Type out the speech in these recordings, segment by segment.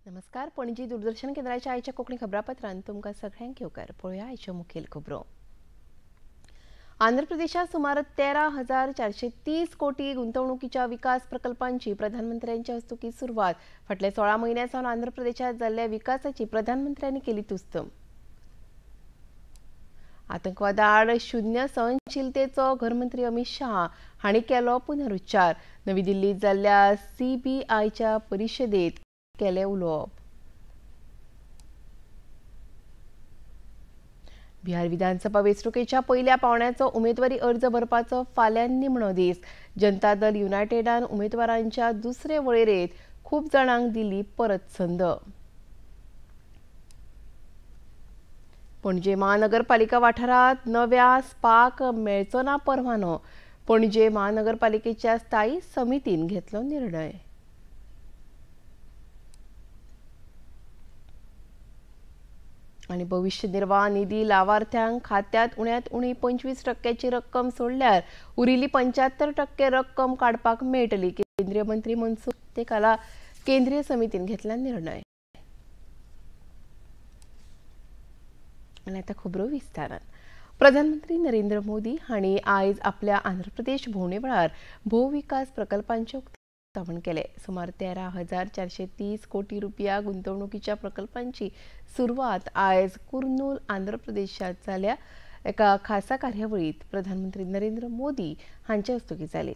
नमस्कार, पणजी दूरदर्शन केंद्राच्या आयच्या कोंकणी खबरापत्रांत तुमकां सगळ्यांक येवकार. पळोवया आयच्यो मुखेल खबरो. आंध्र प्रदेशात सुमार 13,430 कोटी गुंतवणुकीच्या विकास प्रकल्पांची प्रधानमंत्र्यांच्या हस्तुकीं सुरवात. फाटल्या 16 म्हयन्यां सावन आंध्र प्रदेशात जाल्ल्या विकासाची प्रधानमंत्र्यांनी केली तुस्त. आतंकवादा आड शून्य सहनशीलतेचो घरमंत्री अमित शाह हांणी केलो पुनरुच्चार. नवी दिल्लीत जाल्ल्या सीबीआयच्या परिशदेत केलें उलोवप. बिहार विधानसभा वेंचणुकेच्या पयल्या पावंड्याचो उमेदवारी अर्ज भरपाचो फाल्यां निमणो दीस. जनता दल युनायटेडान उमेदवारांच्या दुसरे वळेरेंत खूब जाणांक दिली परत संद. पणजे महानगरपालिका वाठारांत नव्या स्पाक मेळचो ना परवानो. पणजे महानगरपालिकेच्या स्थायी समितीन घेतलो निर्णय. आनी भविष्य निर्वाह निधी लावार्थ्यांक खात्यांत उण्यांत उणी 25% रक्कम सोडल्यार उरिल्ली 75% रक्कम काडपाक मेळटली. केंद्रीय मंत्री मनसुख तेकाला केंद्रीय समितीन घेतला निर्णय. आनी आतां खबरो विस्तारान. प्रधानमंत्री नरेंद्र मोदी हांणी आयज आपल्या आंध्र प्रदेश भोंवडे वेळार भोव विकास प्रकल्पांचें उक्तावण केलें. सुमार 13,430 कोटी रुपया गुंतवणुकीच्या प्रकल्पांची सुरवात आयज कुर्नूल आंध्र प्रदेशात जाल्या एका खासा कार्यावळीत प्रधानमंत्री नरेंद्र मोदी हांचे हस्तुकीं जाली.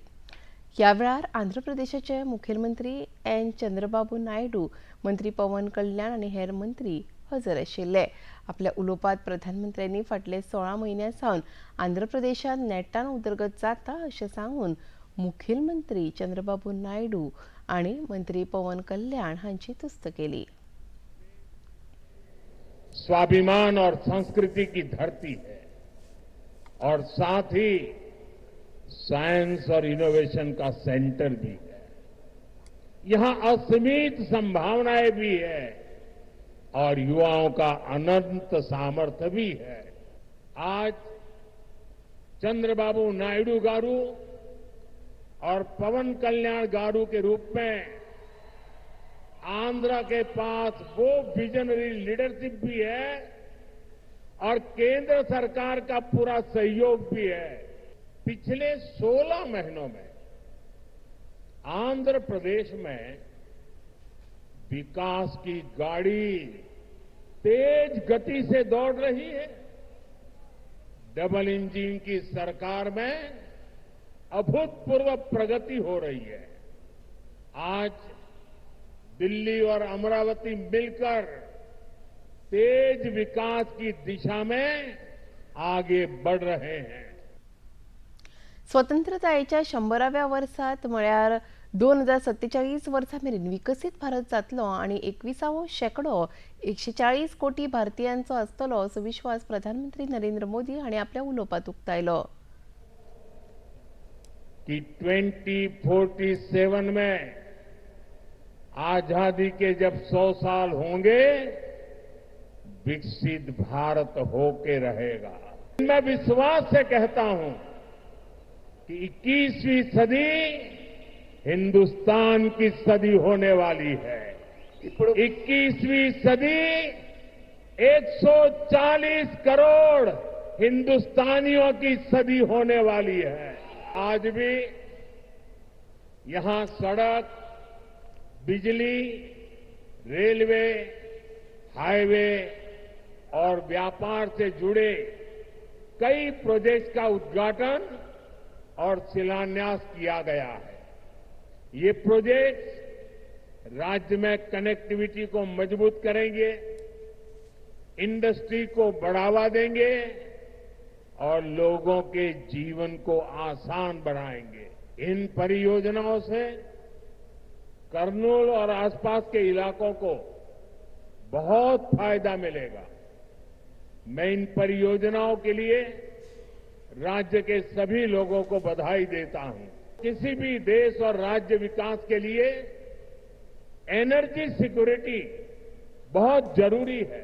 ह्या वेळार आंध्र प्रदेशाचे मुखेलमंत्री एन चंद्रबाबू नायडू, मंत्री पवन कल्याण आनी हेर मंत्री हजर आशिल्ले. आपल्या उलोवपांत प्रधानमंत्र्यांनी फाटले 16 म्हयन्यां सावन आंध्र प्रदेशांत नेटान उदरगत जाता अशें सांगून मुखेलमंत्री चंद्रबाबू नायडू आनी मंत्री पवन कल्याण हांची तुस्त केली. स्वाभिमान और संस्कृति की धरती है और साथ ही साइंस और इनोवेशन का सेंटर भी है. यहां असीमित संभावनाएं भी है और युवाओं का अनंत सामर्थ्य भी है. आज चंद्रबाबू नायडू गारू और पवन कल्याण गारू के रूप में आंध्र के पास वो विजनरी लीडरशिप भी है और केंद्र सरकार का पूरा सहयोग भी है. पिछले 16 महीनों में आंध्र प्रदेश में विकास की गाड़ी तेज गति से दौड़ रही है. डबल इंजन की सरकार में अभूतपूर्व प्रगति हो रही है. आज दिल्ली और अमरावती मिलकर तेज विकास की दिशा में आगे बढ़ रहे हैं. स्वतंत्रतायेच्या 100व्या वर्सात म्हळ्यार 2047 वर्सा मेरेन विकसीत भारत जातलो आनी 21वो शेंकडो 140 कोटी भारतीयांचो आसतलो असो विश्वास प्रधानमंत्री नरेंद्र मोदी हांणी आपल्या उलोवपांत उक्तायलो. कि 2047 में आजादी के जब 100 साल होंगे, विकसित भारत होके रहेगा. मैं विश्वास से कहता हूं कि 21वीं सदी हिंदुस्तान की सदी होने वाली है. 21वीं सदी 140 करोड़ हिंदुस्तानियों की सदी होने वाली है. आज भी यहां सड़क, बिजली, रेलवे, हाईवे और व्यापार से जुड़े कई प्रोजेक्ट का उद्घाटन और शिलान्यास किया गया है. ये प्रोजेक्ट राज्य में कनेक्टिविटी को मजबूत करेंगे, इंडस्ट्री को बढ़ावा देंगे और लोगों के जीवन को आसान बनाएंगे. इन परियोजनाओं से करनूल और आसपास के इलाकों को बहुत फायदा मिलेगा. मैं इन परियोजनाओं के लिए राज्य के सभी लोगों को बधाई देता हूं. किसी भी देश और राज्य विकास के लिए एनर्जी सिक्योरिटी बहुत जरूरी है.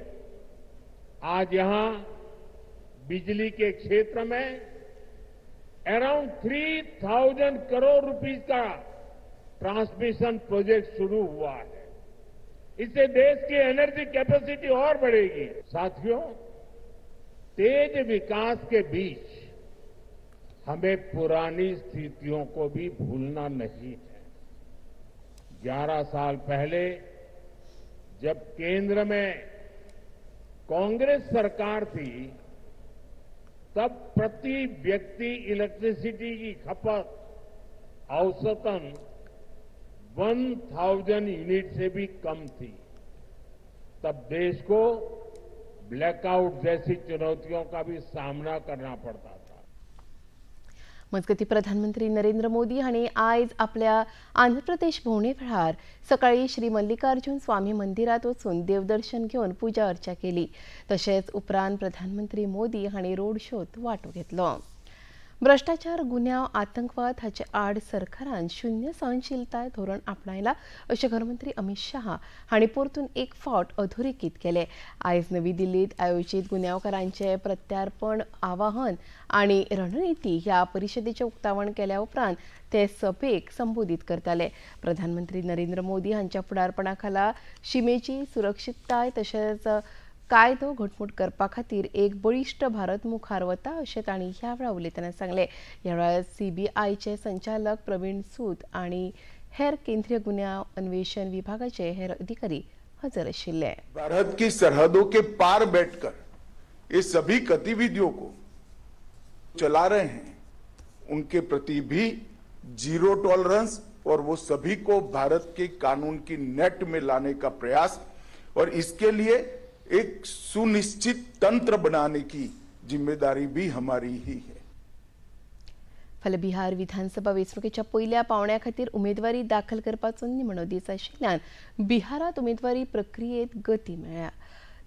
आज यहां बिजली के क्षेत्र में अराउंड 3,000 करोड़ रुपीस का ट्रांसमिशन प्रोजेक्ट शुरू हुआ है. इससे देश की एनर्जी कैपेसिटी और बढ़ेगी। साथियों, तेज विकास के बीच हमें पुरानी स्थितियों को भी भूलना नहीं है। 11 साल पहले जब केंद्र में कांग्रेस सरकार थी, तब प्रति व्यक्ति इलेक्ट्रिसिटी की खपत औसतन 1000 यूनिट से भी कम थी। तब देश को ब्लैकआउट जैसी चुनौतियों का भी सामना करना पड़ता था। मजगती प्रधानमंत्री नरेंद्र मोदी हांणी आयज आपल्या आंध्र प्रदेश भोंवणे वेळार सकाळी श्री मल्लिकार्जुन स्वामी मंदिरांत वचून देवदर्शन घेवन पुजा अर्चा केली। तशेंच उपरांत प्रधानमंत्री मोदी हांणी रोड शोत वांटो घेतलो। भ्रष्टाचार, गुन्यांव, आतंकवाद हाचे आड सरकारान शून्य सहनशीलताय धोरण आपणायला अशें घरमंत्री अमित शाह हांणी परतून एक फावट अधोरेखीत केलें। आयज नवी दिल्लींत आयोजीत गुन्यांवकारांचे प्रत्यार्पण आवाहन आनी रणनिती ह्या परिशदेचें उक्तावण केल्या उपरांत ते सभेक संबोधीत करताले। प्रधानमंत्री नरेंद्र मोदी हांच्या फुडारपणा खाला शिमेची सुरक्षितताय तशेंच कायदो घटमूट करपा खातीर एक बळिश्ट भारत मुखार वता अशें तांणी ह्या वेळार उलयतना सांगलें। ह्या वेळार सीबीआयचे संचालक प्रवीण सूद आनी हेर केंद्रीय गुन्यांव अन्वेषण विभागाचे हेर अधिकारी हजर आशिल्ले। भारत की सरहदों के पार बैठकर ये सभी गतिविधियों को चला रहे हैं, उनके प्रति भी जीरो टॉलरेंस और वो सभी को भारत के कानून की नेट में लाने का प्रयास और इसके लिए एक सुनिश्चित तंत्र बनाने की जिम्मेदारी भी हमारी ही है। फाल्यां बिहार विधानसभा वेंचणुकेच्या पयल्या पावंड्या खातीर उमेदवारी दाखल करपाचो निमणो दीस आशिल्ल्यान बिहारांत उमेदवारी प्रक्रियेत गती मेळ्ळ्या।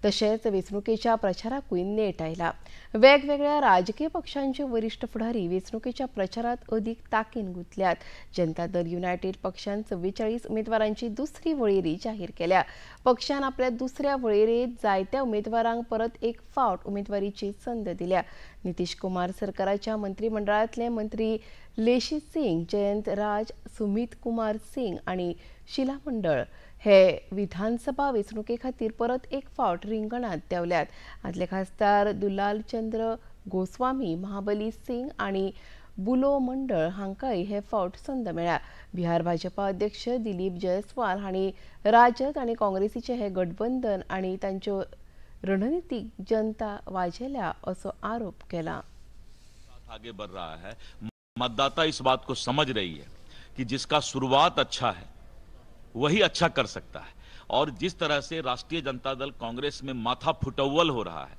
तशेंच वेंचणुकेच्या प्रचाराकूय नेट आयला। वेगवेगळ्या राजकीय पक्षांचे वरिश्ठ फुडारी वेंचणुकेच्या प्रचारांत अदीक ताकीन गुंतल्यात। जनता दल युनायटेड पक्षान 44 उमेदवारांची दुसरी वळेरी जाहीर केल्या। पक्षान आपल्या दुसऱ्या वळेरेंत जायत्या उमेदवारांक परत एक फावट उमेदवारीची संद दिल्या। नितीश कुमार सरकाराच्या मंत्रिमंडळांतले मंत्री लेशी सिंग, जयंत राज, सुमित कुमार सिंग आनी शिला मंडळ हे विधानसभा वेंचणुके खातीर परत एक फावट रिंगणांत देंवल्यात। आदले खासदार दुलाल चंद्र गोस्वामी, महाबली सिंग आनी बुलो मंडळ हांकांय हे फावट संद मेळ्ळ्या। बिहार भाजपा अध्यक्ष दिलीप जयस्वाल हांणी राजद आनी काँग्रेसीचें हें गठबंधन आनी तांच्यो रणनितीक जनता वाजेल्या असो आरोप केला। आगे बढ़ रहा है, मतदाता इस बात को समझ रही है कि जिसका शुरुआत अच्छा है वही अच्छा कर सकता है। और जिस तरह से राष्ट्रीय जनता दल कांग्रेस में माथा फुटव्वल हो रहा है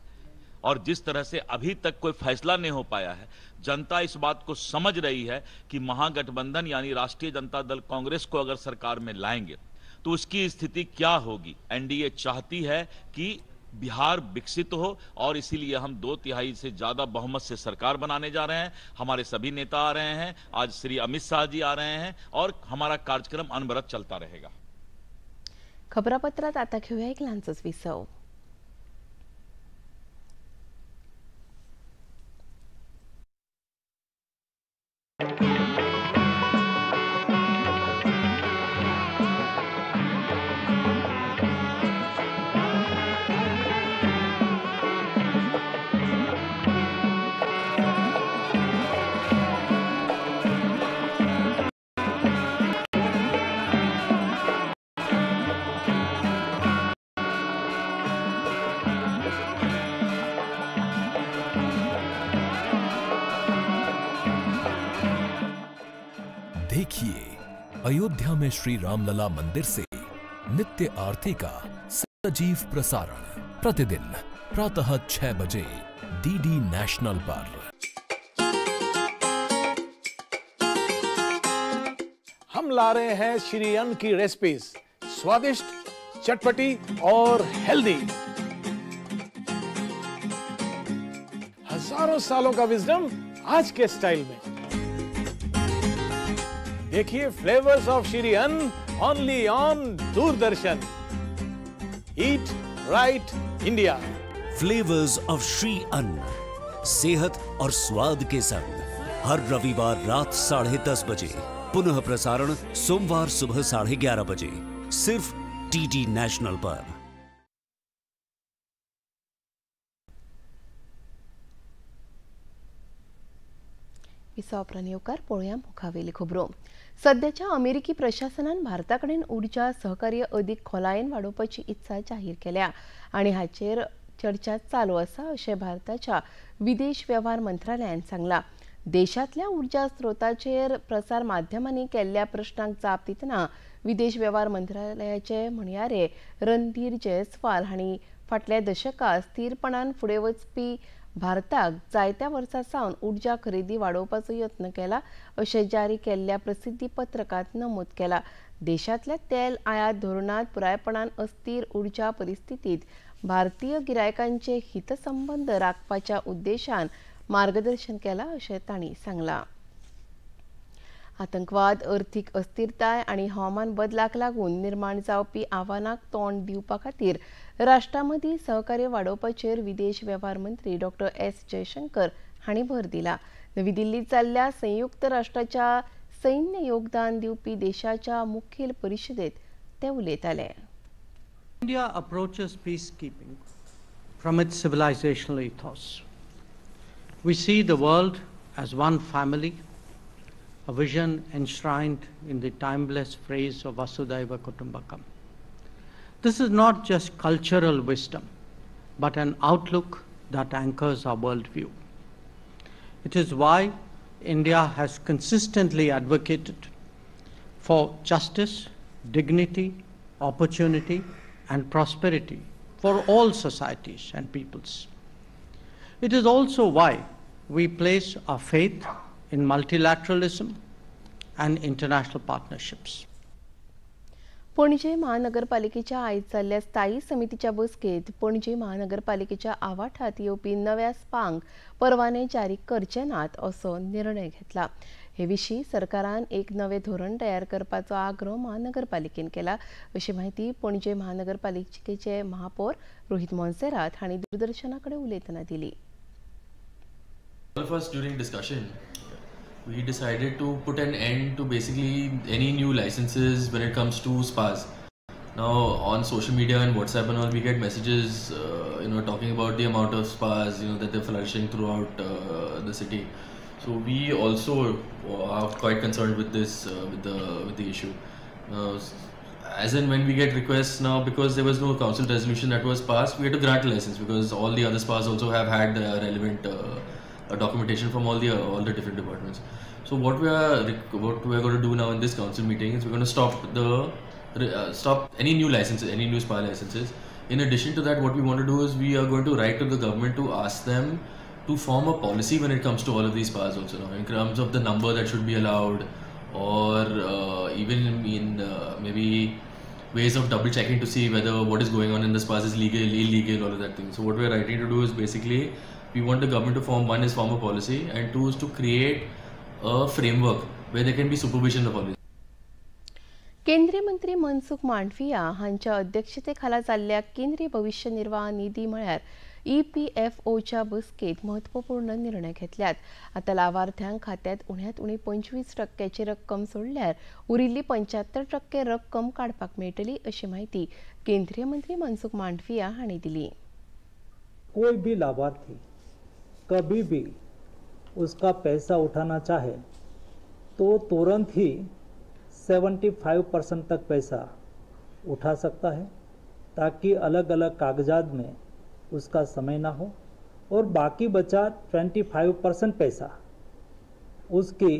और जिस तरह से अभी तक कोई फैसला नहीं हो पाया है, जनता इस बात को समझ रही है कि महागठबंधन यानी राष्ट्रीय जनता दल कांग्रेस को अगर सरकार में लाएंगे तो उसकी स्थिति क्या होगी। एनडीए चाहती है कि बिहार विकसित हो और इसीलिए हम 2/3 से ज्यादा बहुमत से सरकार बनाने जा रहे हैं। हमारे सभी नेता आ रहे हैं, आज श्री अमित शाह जी आ रहे हैं और हमारा कार्यक्रम अनवरत चलता रहेगा। खबरापत्रात आता घेऊया एक लहानसंच विसव। देखिए अयोध्या में श्री रामलला मंदिर से नित्य आरती का सजीव प्रसारण प्रतिदिन प्रातः 6 बजे डीडी नेशनल पर। हम ला रहे हैं श्री अन्न की रेसिपीज, स्वादिष्ट, चटपटी और हेल्दी। हजारों सालों का विजडम आज के स्टाइल में। देखिए flavours of Shri Anna only on Doordarshan. Eat right India. Flavours of Shri Anna, सेहत और स्वाद के संग, हर रविवार रात 10:30 बजे, पुनः प्रसारण सोमवार सुबह 11:30 बजे, सिर्फ डीडी नेशनल पर। विसावप्रांत येवकार पळोवया मुखावेली खबरो। सध्याच्या अमेरिकी प्रशासनान भारता कडेन उर्जा सहकार्य अदीक खोलायेन वाडोवपाची इत्सा जाहीर केल्या आनी हाचेर चर्चा चालू आसा अशें भारताच्या विदेश वेव्हार मंत्रालयान सांगलां। देशांतल्या उर्जा स्रोताचेर प्रसार माध्यमांनी केल्ल्या प्रश्नांक जाप दितना विदेश वेव्हार मंत्रालयाचे म्हणयारे रणधीर जयस्वाल हांणी फाटल्या दशकांत स्थिरपणान फुडें वचपी भारताक जायत्या वर्सां सावन उर्जा खरेदी वाडोवपाचो यत्न केला अशें जारी केल्ल्या प्रसिद्धी पत्रकांत नमूद केला। देशांतल्या तेल आयात धोरणांत पुरायपणान अस्थिर उर्जा परिस्थितीत भारतीय गिरायकांचे हितसंबंद राखपाच्या उद्देशान मार्गदर्शन केला अशें तांणी सांगलां। आतंकवाद, अर्थीक अस्थिरताय आनी हवामान बदलाक लागून निर्माण जावपी आव्हानांक तोंड दिवपा खातीर राष्ट्रां मदीं सहकार्य वाडोवपाचेर विदेश वेव्हार मंत्री डॉ. एस जयशंकर हांणी भर दिला। नवी दिल्लींत जाल्ल्या संयुक्त राष्ट्राच्या सैन्य योगदान दिवपी देशाच्या मुखेल परिशदेंत ते उलयताले। India approaches peacekeeping from its civilizational ethos. We see the world as one family, a vision enshrined in the timeless phrase of Vasudhaiva Kutumbakam. This is not just cultural wisdom, but an outlook that anchors our worldview. It is why India has consistently advocated for justice, dignity, opportunity, and prosperity for all societies and peoples. It is also why we place our faith in multilateralism and international partnerships. Panaji महानगरपालिकेच्या आयज जाल्ल्या स्थायी समितीच्या बसकेत पणजे महानगरपालिकेच्या आवाठात येवपी नव्या स्पांक परवाने जारी करचे नात असो निर्णय घेतला। हे विशीं सरकारान एक नवे धोरण तयार करपाचो आग्रह महानगरपालिकेन केला अशी माहिती पणजे महानगरपालिकेचे महापौर रोहित मोन्सेरात हांणी दूरदर्शना कडेन उलयतना दिली। All of us during discussion, we decided to put an end to basically any new licenses when it comes to spas. Now on social media and WhatsApp and all, we get messages, talking about the amount of spas, that they're flourishing throughout the city. So we also are quite concerned with this, with the issue. As in when we get requests now, because there was no council resolution that was passed, we had to grant a license because all the other spas also have had relevant documentation from all the different departments. So what we are going to do now in this council meeting is we're going to stop any new licenses, any new spa licenses. In addition to that, what we want to do is we are going to write to the government to ask them to form a policy when it comes to all of these spas also now, in terms of the number that should be allowed, or even in maybe ways of double checking to see whether what is going on in the spas is legal, illegal, all of that thing. So what we are writing to do is basically we want the government to form a policy, and two is to create a framework where there can be supervision of policy. केंद्रीय मंत्री मनसुख मांडविया हांच्या अध्यक्षतेखाला जाल्ल्या केंद्रीय भविष्य निर्वाह निधी म्हळ्यार EPFOच्या बसकेत महत्वपूर्ण निर्णय घेतल्यात। आता लावार्थ्यांक खात्यात उण्यांत उणी 25% रक्कम सोडल्यार उरिल्ली 75% रक्कम काडपाक मेळटली अशी माहिती केंद्रीय मंत्री मनसुख मांडविया हांणी दिली। कोई भी लाभार्थी कभी भी उसका पैसा उठाना चाहे तो तुरंत ही 75% तक पैसा उठा सकता है, ताकि अलग अलग कागजात में उसका समय ना हो, और बाकी बचा 25% पैसा उसकी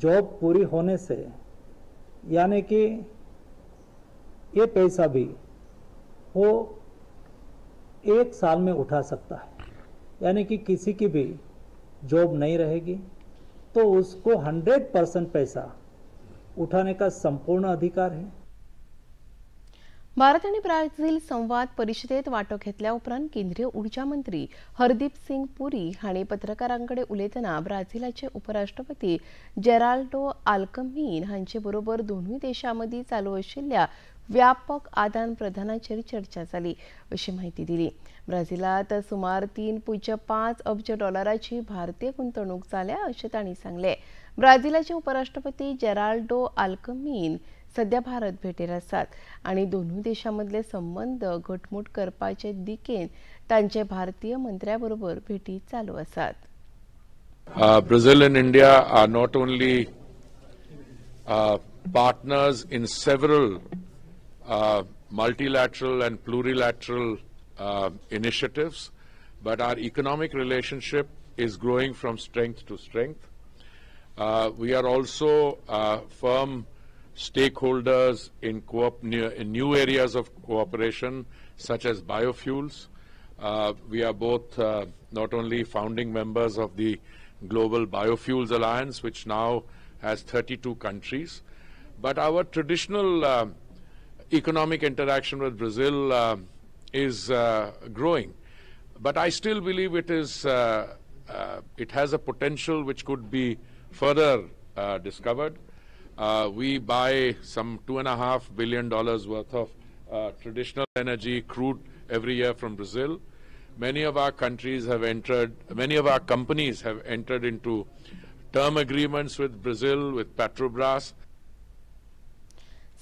जॉब पूरी होने से, यानी कि ये पैसा भी वो 1 साल में उठा सकता है, यानी कि किसी की भी जॉब नहीं रहेगी तो उसको 100% पैसा उठाने का संपूर्ण अधिकार है। भारत आणि ब्राझील संवाद परिषदेत वांटो घेतल्या उपरांत केंद्रीय ऊर्जा मंत्री हरदीप सिंग पुरी हांणी पत्रकारांकडे उलयतना ब्राझीलाचे उपराष्ट्रपती जेराल्डो आल्कमीन हांचे बरोबर दोनूय देशां मदीं चालू आशिल्ल्या व्यापक आदान प्रदानाचेर चर्चा जाली अशी माहिती दिली। ब्राझीलात सुमार 3.5 अब्ज डॉलराची भारतीय गुंतवणूक जाल्या अशें तांणी सांगलें। ब्राझीलाचे उपराष्ट्रपती जेराल्डो आल्कमीन सध्या भारत भेटेर आसात आनी दोनूय देशां मदले संबंद घटमूट करपाचे दिकेन तांचे भारतीय मंत्र्या बरोबर भेटी चालू आसात. Brazil and India are not only partners in several multilateral and plurilateral initiatives, but our economic relationship is growing from strength to strength. We are also firm stakeholders in new areas of cooperation such as biofuels. We are both not only founding members of the Global Biofuels Alliance, which now has 32 countries, but our traditional economic interaction with Brazil is growing. But I still believe it is it has a potential which could be further discovered. We buy some $2.5 billion worth of traditional energy, crude, every year from Brazil. Many of our countries have entered, many of our companies have entered into term agreements with Brazil, with Petrobras.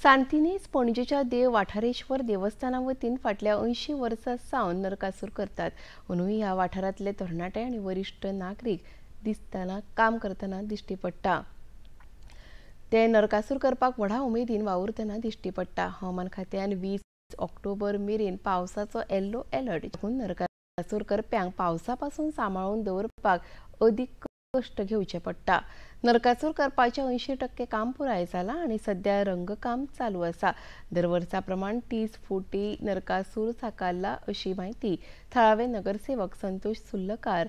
सांतिनेज पणजेच्या देव वाठारेश्वर देवस्थाना वतीन फाटल्या 80 वर्सां सावन नरकासूर करतात. अंदूय ह्या वाठारांतले तरणाटे आनी वरिश्ठ नागरीक दिसतना काम करतना दिश्टी पडटा. ते नरकासूर करपाक व्हडा उमेदीन वावुरतना दिश्टी पडटा. हवामान खात्यान 20 ऑक्टोबर मेरेन पावसाचो येल्लो अलर्ट नरकासूर करप्यांक पावसा पासून सांबाळून दवरपाक अदीक कश्ट घेवचे पडटा. नरकासूर करपाचें 80% काम पुराय जालां आनी सध्या रंगकाम चालू आसा. दरवर्सा प्रमाण 30 फुटी नरकासूर साकारला अशी म्हायती थळावे नगरसेवक संतोष सुर्लकार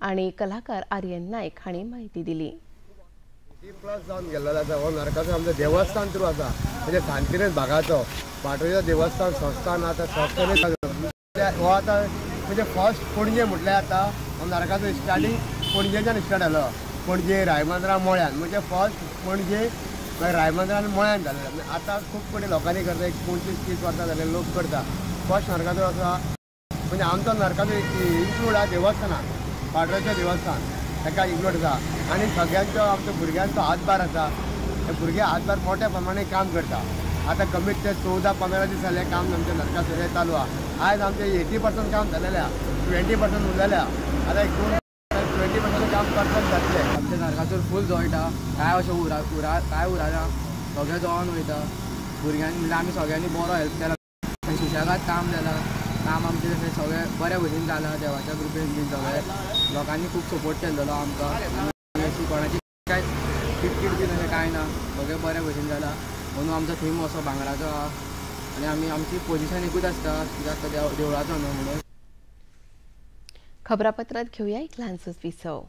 आनी कलाकार आर्यन नायक हांणी म्हायती दिली. प्लस जावन गेल्लो आसा हो नरकासूर आमचो देवस्थान थ्रू आसा, म्हणजे सांतिनेज भागाचो पाटोळीचो देवस्थान संस्थान आतां संस्थेन हो आतां म्हणजे फर्स्ट पणजे म्हटल्यार आतां नरकासूर स्टार्टींग पणजेच्यान स्टार्ट जालो. पणजे रायबंदरा मळ्यान, म्हणजे फर्स्ट पणजे रायबंदरा मळ्यान जालें. आतां खूब कडेन लोकांनी करता, एक 25-30 वर्सां जाले लोक करता. फर्स्ट नरकासूर आसा म्हणजे आमचो नरकासूर इन्क्लूड आसा देवस्थानान, पाटोळेचें देवस्थान ताका इन्क्लूड आसा आनी सगळ्यांचो आमच्या भुरग्यांचो हातभार आसा. ते भुरगे हातभार मोठ्या प्रमाणे काम करता. आतां कमीत ते 14-15 दीस जाले काम आमचें नरकासूर चालू आसा. आयज आमचें 80% काम जालेलें आसा, 20% उरलेलें आसा. आतां एक 20% काम परफेक्ट जातलें. आमचें नरकासूर फूल जळटा, कांय अशें कांय उराना, सगळें जळोन वयता. भुरग्यांनी म्हणल्यार आमी सगळ्यांनी बरो हेल्प केला, सुशेगाद काम जालां. काम आमचें तशें सगळें बऱ्या भशेन जालां देवाच्या कृपेन बीन. सगळें लोकांनी खूब सपोर्ट केल्लो आमकां आनी अशी कोणाची कांय किटकीट बीन अशें कांय ना, सगळें बऱ्या भशेन जालां. म्हणून आमचो थीम असो भांगराचो आहा आनी आमी आमची पोजिशन एकूच आसता कित्याक देवळाचो न्हू म्हणून. खबरापत्रात घेऊया एक ल्हानसोच विसव.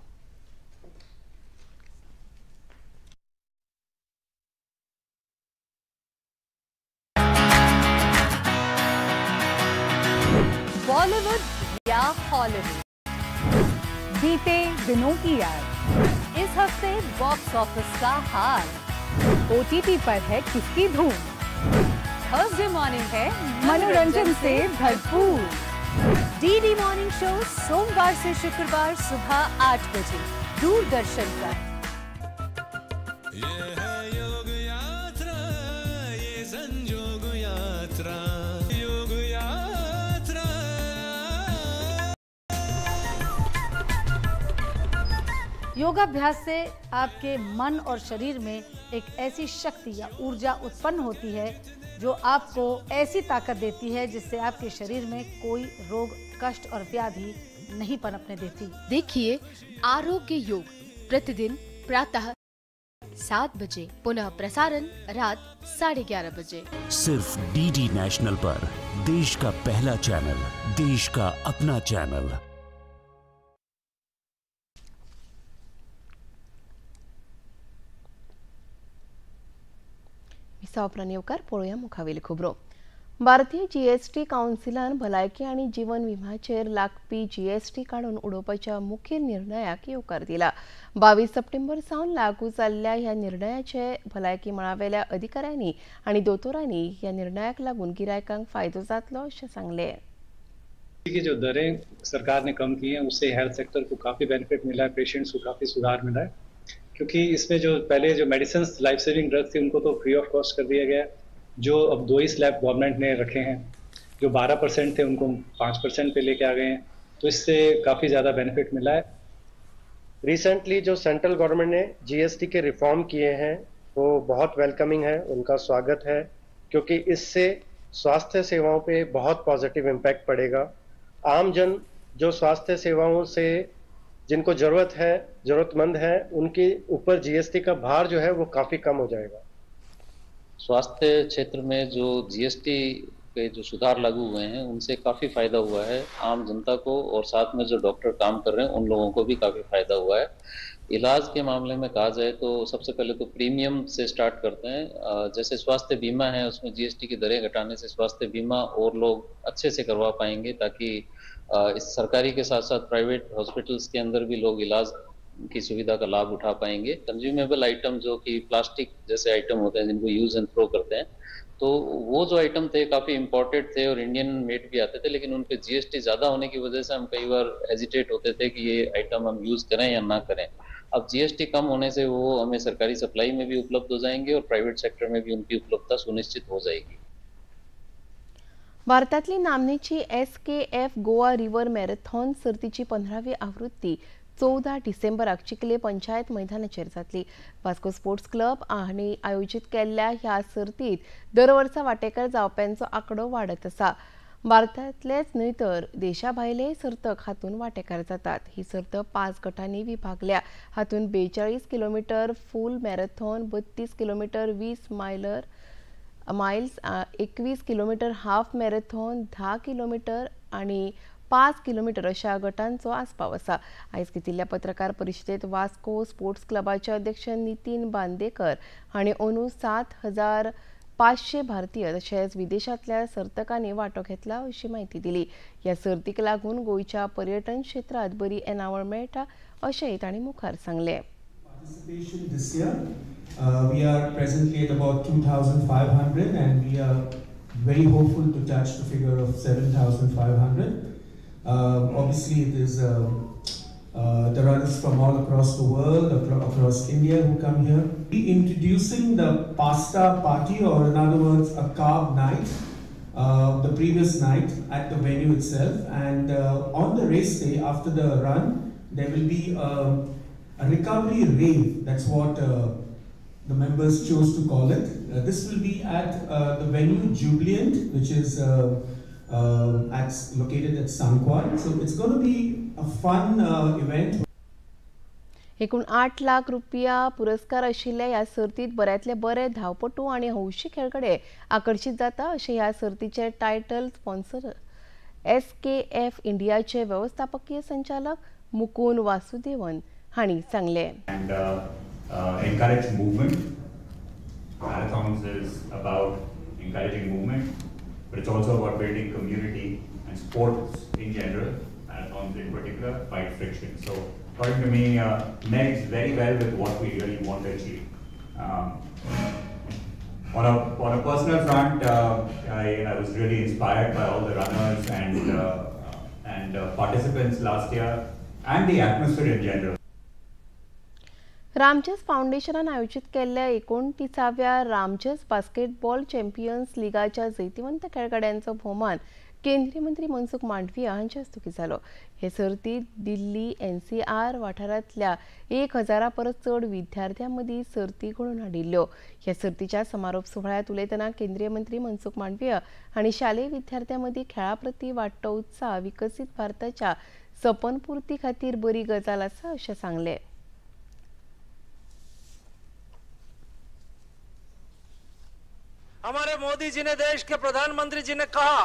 बॉलीवुड या हॉलीवुड, बीते दिनों की याद, इस हफ्ते बॉक्स ऑफिस का हाल, ओटीटी पर है किसकी धूम, थर्सडे मॉर्निंग है मनोरंजन से भरपूर, डीडी मॉर्निंग शो सोमवार से शुक्रवार सुबह 8 बजे दूरदर्शन पर। ये है योग यात्रा, ये संजोग यात्रा, योग यात्रा। योगाभ्यास से आपके मन और शरीर में एक ऐसी शक्ति या ऊर्जा उत्पन्न होती है जो आपको ऐसी ताकत देती है जिससे आपके शरीर में कोई रोग, कष्ट और व्याधि नहीं पनपने देती। देखिए आरोग्य योग प्रतिदिन प्रातः 7 बजे, पुनः प्रसारण रात 11:30 बजे, सिर्फ डीडी नेशनल पर, देश का पहला चैनल, देश का अपना चैनल। उपरांत येवकार पळोवया मुखावेली खबरो. भारतीय जीएसटी कावन्सिलान भलायकी आनी जीवन विम्याचेर लागपी जीएसटी काडून उडोवपाच्या मुखेल निर्णयाक येवकार दिला. 22 सप्टेंबर सावन लागू जाल्ल्या ह्या निर्णयाचे भलायकी मळावेल्या अधिकाऱ्यांनी आनी दोतोरांनी ह्या निर्णयाक लागून गिरायकांक फायदो जातलो अशें सांगलें. की जो दरें सरकार ने कम की हैं उससे हेल्थ सेक्टर को काफ़ी बेनिफिट मिला है, पेशेंट्स को काफ़ी सुधार मिला है, क्योंकि इसमें जो पहले जो मेडिसिन लाइफ सेविंग ड्रग्स थी उनको तो फ्री ऑफ कॉस्ट कर दिया गया। जो अब 2 ही स्लैब गवर्नमेंट ने रखे हैं, जो 12% थे उनको 5% पे लेके आ गए हैं, तो इससे काफ़ी ज़्यादा बेनिफिट मिला है। रिसेंटली जो सेंट्रल गवर्नमेंट ने जीएसटी के रिफॉर्म किए हैं वो बहुत वेलकमिंग है, उनका स्वागत है, क्योंकि इससे स्वास्थ्य सेवाओं पे बहुत पॉजिटिव इम्पैक्ट पड़ेगा। आम जन जो स्वास्थ्य सेवाओं से जिनको ज़रूरत है, ज़रूरतमंद है, उनके ऊपर जीएसटी का भार जो है वो काफ़ी कम हो जाएगा। स्वास्थ्य क्षेत्र में जो जीएसटी के जो सुधार लागू हुए हैं उनसे काफ़ी फ़ायदा हुआ है आम जनता को, और साथ में जो डॉक्टर काम कर रहे हैं उन लोगों को भी काफ़ी फ़ायदा हुआ है। इलाज के मामले में कहा जाए तो सबसे पहले तो प्रीमियम से स्टार्ट करते हैं। जैसे स्वास्थ्य बीमा है उसमें जीएसटी की दरें घटाने से स्वास्थ्य बीमा और लोग अच्छे से करवा पाएंगे, ताकि इस सरकारी के साथ साथ प्राइवेट हॉस्पिटल्स के अंदर भी लोग इलाज की सुविधा का लाभ उठा पाएंगे। कंज्यूमेबल आइटम जो कि प्लास्टिक जैसे आइटम होते हैं जिनको यूज एंड थ्रो करते हैं, तो वो जो आइटम थे काफ़ी इम्पोर्टेड थे और इंडियन मेड भी आते थे, लेकिन उन पर जीएसटी ज़्यादा होने की वजह से हम कई बार हेजिटेट होते थे कि ये आइटम हम यूज़ करें या ना करें। अब जीएसटी कम होने से वो हमें सरकारी सप्लाई में भी उपलब्ध हो जाएंगे और प्राइवेट सेक्टर में भी उनकी उपलब्धता सुनिश्चित हो जाएगी। भारतातली नामनेची SKF Goa river marathon सर्तीची 15वी आवृत्ती 14 डिसेंबराक चिखले पंचायत मैदानाचेर जातली। वास्को स्पोर्ट्स क्लब हांणी आयोजीत केल्ल्या ह्या सर्तीत दर वर्सा वांटेकार जावप्यांचो आंकडो वाडत आसा। भारतांतलेच न्हय तर देशा भायले सर्तक हातूंत वांटेकार जातात। ही सर्त 5 गटांनी विभागल्या। हातूंत 42 kilometre full marathon, 32 kilometre 20 miles, 21 kilometre half marathon, 10 kilometre आनी 5 किलोमिटर अशा गटांचो आस्पाव आसा। आयज घेतिल्ल्या पत्रकार परिशदेंत वास्को स्पोर्ट्स क्लबाचे अध्यक्ष नितीन बांदेकर हांणी अंदू 7500 भारतीय तशेंच विदेशांतल्या सर्तकांनी वांटो घेतला अशी म्हायती दिली। ह्या सर्तीक लागून गोंयच्या पर्यटन क्षेत्रांत बरी येणावळ मेळटा अशेंय तांणी मुखार सांगलें। This year, we are presently at about 2,500 and we are very hopeful to touch the figure of 7,500. Obviously, it is the runners from all across the world, across India who come here. We introducing the pasta party, or in other words, a carb night, the previous night at the venue itself. And on the race day, after the run, there will be a recovery rave. That's what the members chose to call it. This will be at the venue Jubilant, which is located at Sankwal. So it's going to be a fun event. एकूण 8 लाख रुपया पुरस्कार आशिल्ल्या ह्या सर्तीत बऱ्यांतले बरे धांवपटू आनी हौशी खेळगडे आकर्शीत जाता अशें ह्या सर्तीचे टायटल स्पॉन्सर SKF इंडियाचे वेवस्थापकीय संचालक मुकुंद वासुदेवन हांणी सांगलें। And encourage movement. Marathons is about encouraging movement, but it's also about building community and sports in general, marathons in particular, fight friction. So according to me, melds very well with what we really want to achieve. On a personal front, I was really inspired by all the runners and participants last year and the atmosphere in general. Ramjas फाउंडेशनान आयोजित केल्ल्या 29व्या Ramjas basketball champions लिगाच्या जैतिवंत खेळगड्यांचो भोवमान केंद्रीय मंत्री मनसुख मांडविया हांचे हस्तुकीं जालो। हे सर्तींत दिल्ली NCR वाठारांतल्या 1000 परस चड विद्यार्थ्यां मदीं सर्ती घडोवन हाडिल्ल्यो। ह्या सर्तीच्या समारोप सुवाळ्यांत उलयतना केंद्रीय मंत्री मनसुख मांडविया हांणी शालेय विद्यार्थ्यां मदीं खेळा प्रती वाडटो उत्साह विकसीत भारताच्या सपनपुर्ती खातीर बरी गजाल आसा अशें सांगलें। हमारे मोदी जी ने, देश के प्रधानमंत्री जी ने कहा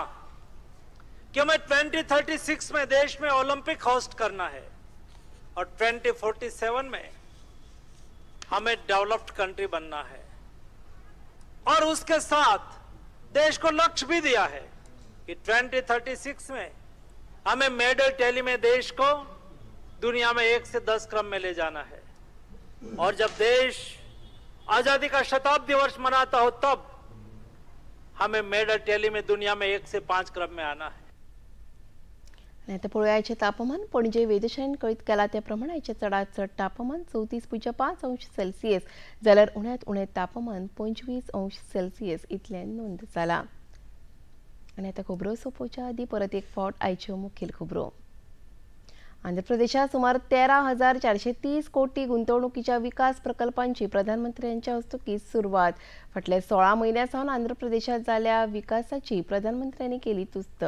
कि हमें 2036 में देश में ओलंपिक होस्ट करना है और 2047 में हमें डेवलप्ड कंट्री बनना है, और उसके साथ देश को लक्ष्य भी दिया है कि 2036 में हमें मेडल टैली में देश को दुनिया में 1 से 10 क्रम में ले जाना है। और जब देश आजादी का शताब्दी वर्ष मनाता हो तब हमें मेडल टैली में दुनिया में 1 से 5 क्रम में आना है। आनी आतां पळोवया आयचें तापमान. पणजे वेधशाळेन कळीत केलां त्या प्रमाण आयचें चडांत चड तापमान 34.5 अंश सेल्सियस जाल्यार उण्यांत उणें तापमान 25 अंश सेल्सियस इतलें नोंद जालां. आनी आतां खबरो सोंपोवच्या आदीं परत एक फावट आयच्यो मुखेल खबरो. आंध्र प्रदेशात सुमार 13,430 कोटी गुंतवणुकीच्या विकास प्रकल्पांची प्रधानमंत्र्यांच्या हस्तुकीं सुरवात. फाटल्या 16 म्हयन्यां सावन आंध्र प्रदेशात जाल्या विकासाची प्रधानमंत्र्यांनी केली तुस्त.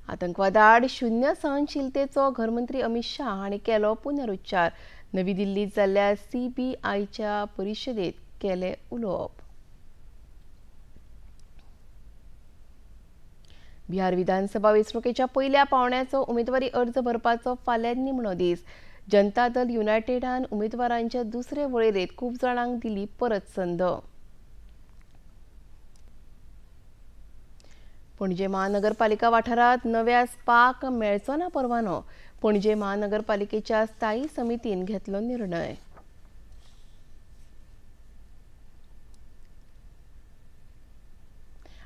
आतंकवादाआड शून्य सहनशीलतेचो घरमंत्री अमित शाह हांणी केलो पुनरुच्चार. नवी दिल्लीत जाल्ल्या सीबीआयच्या परिशदेत केलें उलोवप. बिहार विधानसभा वेंचणुकेच्या पयल्या पावंड्याचो उमेदवारी अर्ज भरपाचो फाल्यां निमणो दीस. जनता दल युनायटेडान उमेदवारांच्या दुसरे वळेरेंत खूब जाणांक दिली परत संद. पणजे महानगरपालिका वाठारांत नव्या स्पाक मेळचो ना परवानो. पणजे महानगरपालिकेच्या स्थायी समितीन घेतलो निर्णय.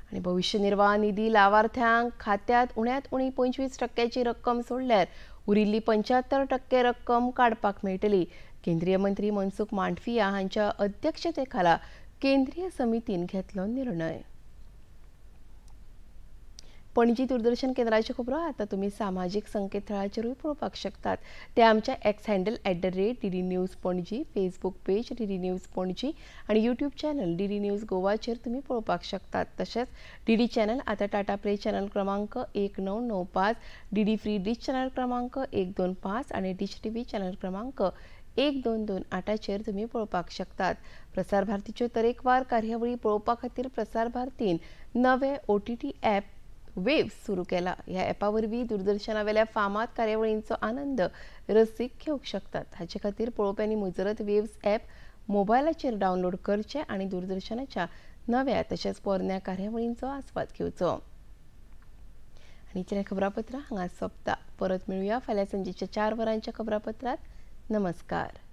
आनी भविश्य निर्वाह निधी लावार्थ्यांक खात्यांत उण्यांत उणी 25% रक्कम सोडल्यार उरिल्ली 75% रक्कम काडपाक मेळटली. केंद्रीय मंत्री मनसुख मांडविया हांच्या अध्यक्षतेखाला केंद्रीय समितीन घेतलो निर्णय. पणजी दूरदर्शन केंद्राच्यो खबरो आतां तुमी सामाजीक संकेतथळाचेरूय पळोवपाक शकतात. ते आमच्या X handle @DD News Panaji, Facebook page DD News Panaji आनी यूट्यूब चॅनल डीडी न्यूज गोवाचेर तुमी पळोवपाक शकतात. तशेंच डीडी चॅनल आतां टाटा प्ले चॅनल क्रमांक 1995, डीडी फ्री डिश चॅनल क्रमांक 125 आनी डिश टीव्ही चॅनल क्रमांक 1228चेर तुमी पळोवपाक शकतात. प्रसार भारतीच्यो तरेकवार कार्यावळी पळोवपा खातीर प्रसार भारतीन नवे OTT app wave सुरू केला. ह्या ॲपा वरवीं दूरदर्शनावेल्या फामाद कार्यावळींचो आनंद रसीक घेवंक शकतात. हाचे खातीर पळोवप्यांनी मुजरत वेव्स ॲप मोबायलाचेर डावनलोड करचें आनी दूरदर्शनाच्या नव्या तशेंच पोरण्या कार्यावळींचो आस्वाद घेवचो. आनी इतलें खबरापत्रां हांगा सोंपता. परत मेळुया फाल्यां सांजेच्या 4 वरांच्या खबरापत्रांत. नमस्कार.